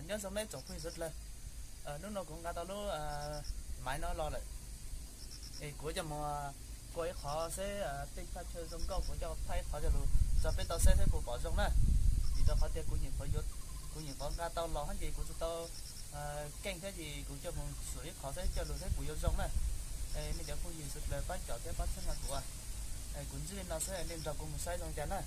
Nyob zoo nej tsoom phooj ywg sawv dlawg. Hnub no kuv nqa tau lub maiv no los lawm, es kuv coj mus kua ib qhov seb tej phaj chaw zoo nkauj, kuv coj phaj ib qhov coj lug tso peb tau saib seb puas pom zoo na. Vim rau qhov tias kuv nyuam qhuav nqa tau los ces kuv tsis tau keej thiab, ces kuv coj mus xum ib qhov seb coj lug seb puas yuav zoo na. Nej cov phooj ywg sawv dlawg pab caum thiab pab txhawb nqa kuv. Kuv ntsib li no xwb, nej nrog kuv mus saib zoo cas na.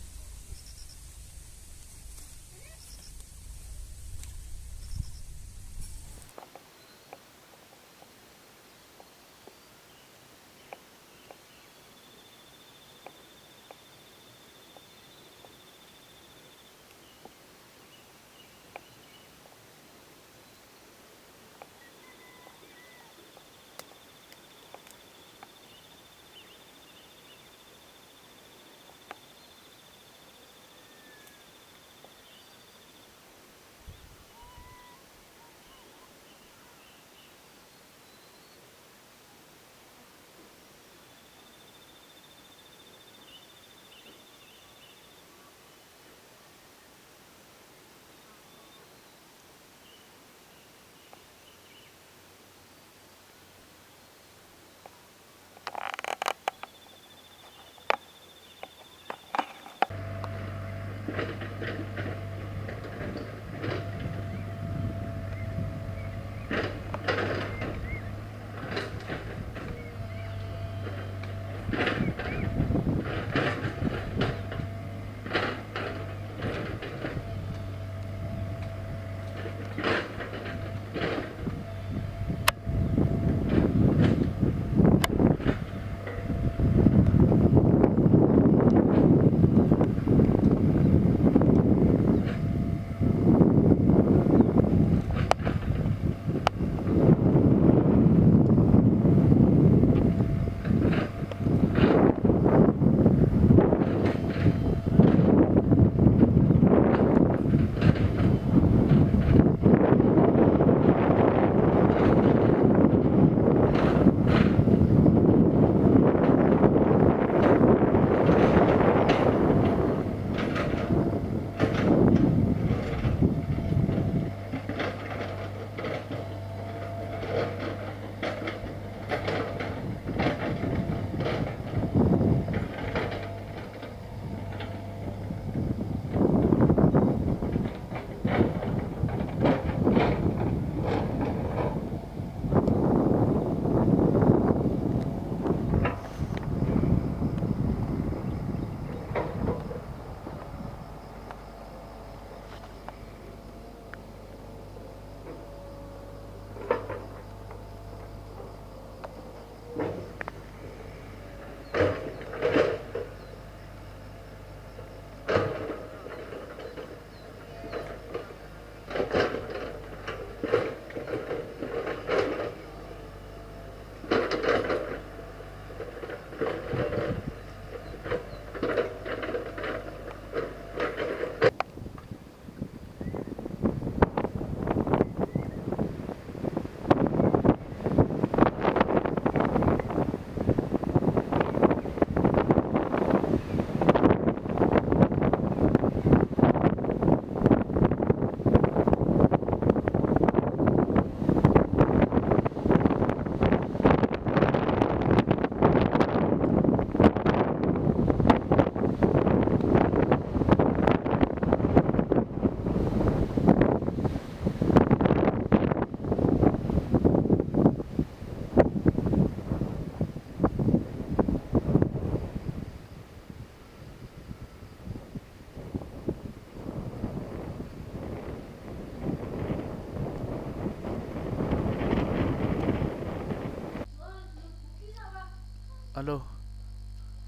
Alo,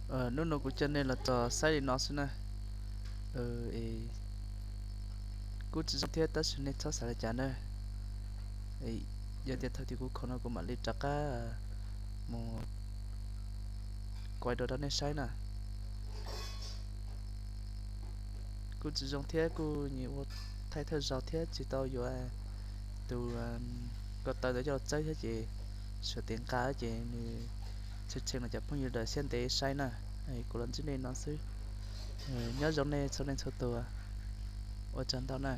hnub no kuv coj nej los txog saib li no xwb na. Kuj tsis zoo thiab tab sis nej txhob xav li cas na. Yog tias thaum twg kuv khoom no kuv mam li rov qab mus kuaj dua rau nej saib na. Kuj tsis zoo thiab kuj nyiam ua thaij thawj zaug thiab tsis tau yuav tus ko taw ntawd coj los txawb thiab ces sawv tis nqa ces nws tshee tshee los cov phooj ywg lawv siab ntev saib na. Kuv los ntsib nej no xwb. Nyob zoo nej txhua leej txhua tus, ua tsaug ntau na.